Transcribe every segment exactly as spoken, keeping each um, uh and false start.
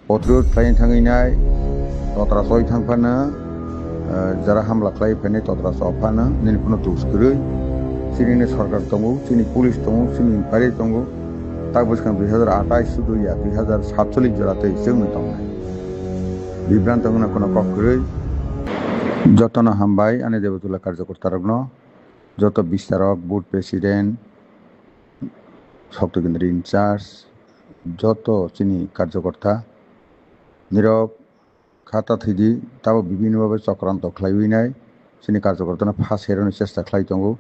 Potrut khlai thangwi nai, totra choi thang phano, eh, jara hamla khlai phainai totra chok phano, nini phano dos kwrwi. Chini ni sorkar tongo, chini police tongo, chini pari tongo. Tak bwskang dui hazar atais sudu ya, dui hazar satchollish jora tei chwngno tongnai. Bibranto wngna kheno kok kwrwi. Jotono hambai ani Debotula karjokorta rokno, joto bistarok, board president, Shakti Kendra in charge, joto chini karjokorta nirok khata thwidi, tabo bibhinno bhabe chokranto khlaiwi nai, chini karjokortano pha seroni chesta khlai tongo.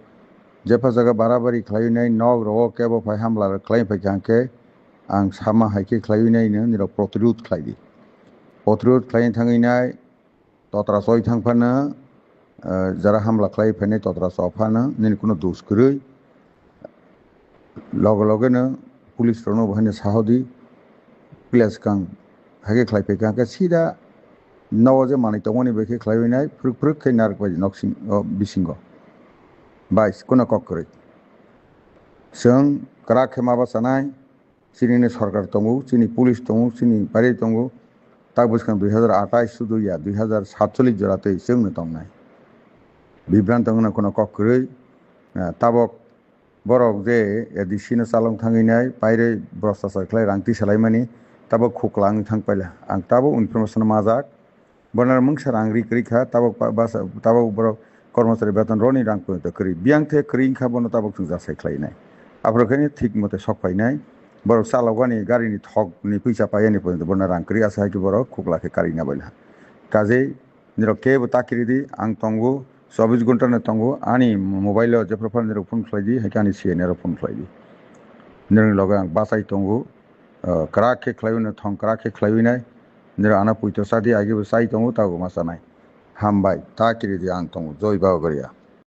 Jepha jaga barabari khlaiwi nai, nok rogo kebo phai hamla khlai phai kha hwnkhe, ang sama hai khe khlaiwi nai no nirok protirud khlai di. Protirud khlai thangwi nai, totra choi thang phano, eh, jara hamla khlai phainai totra chok phano, nini kuno dos kwrwi. Loge loge no police rokno bo haino sahodi, pila swkang hai khe khlai phai kha, hwnkhe sida nogo je manwi tongmani bai khe khlaiwi nai, phwrwk phwrwk khe narwk bai nok sing-, o bisingo. Bai, kuno kok kwrwi. Chwng kwrak khe ma bachanai, chini ni sorkar tongo, chini police tongo, chini pari tongo, tak bwskang dui hazar atais sudu ya, dui hazar satchollish jora tei chwngno tongnai. Bibranto wngna kheno kok kwrwi, eh, tabok borok je A D C no chalong thangwi nai, pairwi bwrwsachar khlai rang tisa laimani, tabok khukla wngwi thang paila. Ang tabok information majak, bono mungsa rang ri kwrwi kha, tabok ba-, basa, tabok borok kormochari beton roni rang kwrwi kwrwi. Biyang the kwrwi wngkha bono tabok chwng jasai khlai nai. Aphuru khe thik mote sok phai nai. Borok chalokani gari ni thok ni puisa pai ani porjonto bono rang kwrwi asa hai khe borok khukla khe karwi na bai na. Kajei nirok kebo ta kiri di, ang tongo, chobbish ghonta no tongo, ani mobile o jephru phano nirok phone khlai di, hai khe ani C N A rok phone khlai di. Nirokni loge ang bachai tongo, ah, kwrak khe khlaiwi no thong, kwrak khe khlaiwi nai, nirok ano puito cha di, age bo chai tongo, tabok ma chanai. Hambai, ta kiri di, ang tongo, Joi Baba Goria.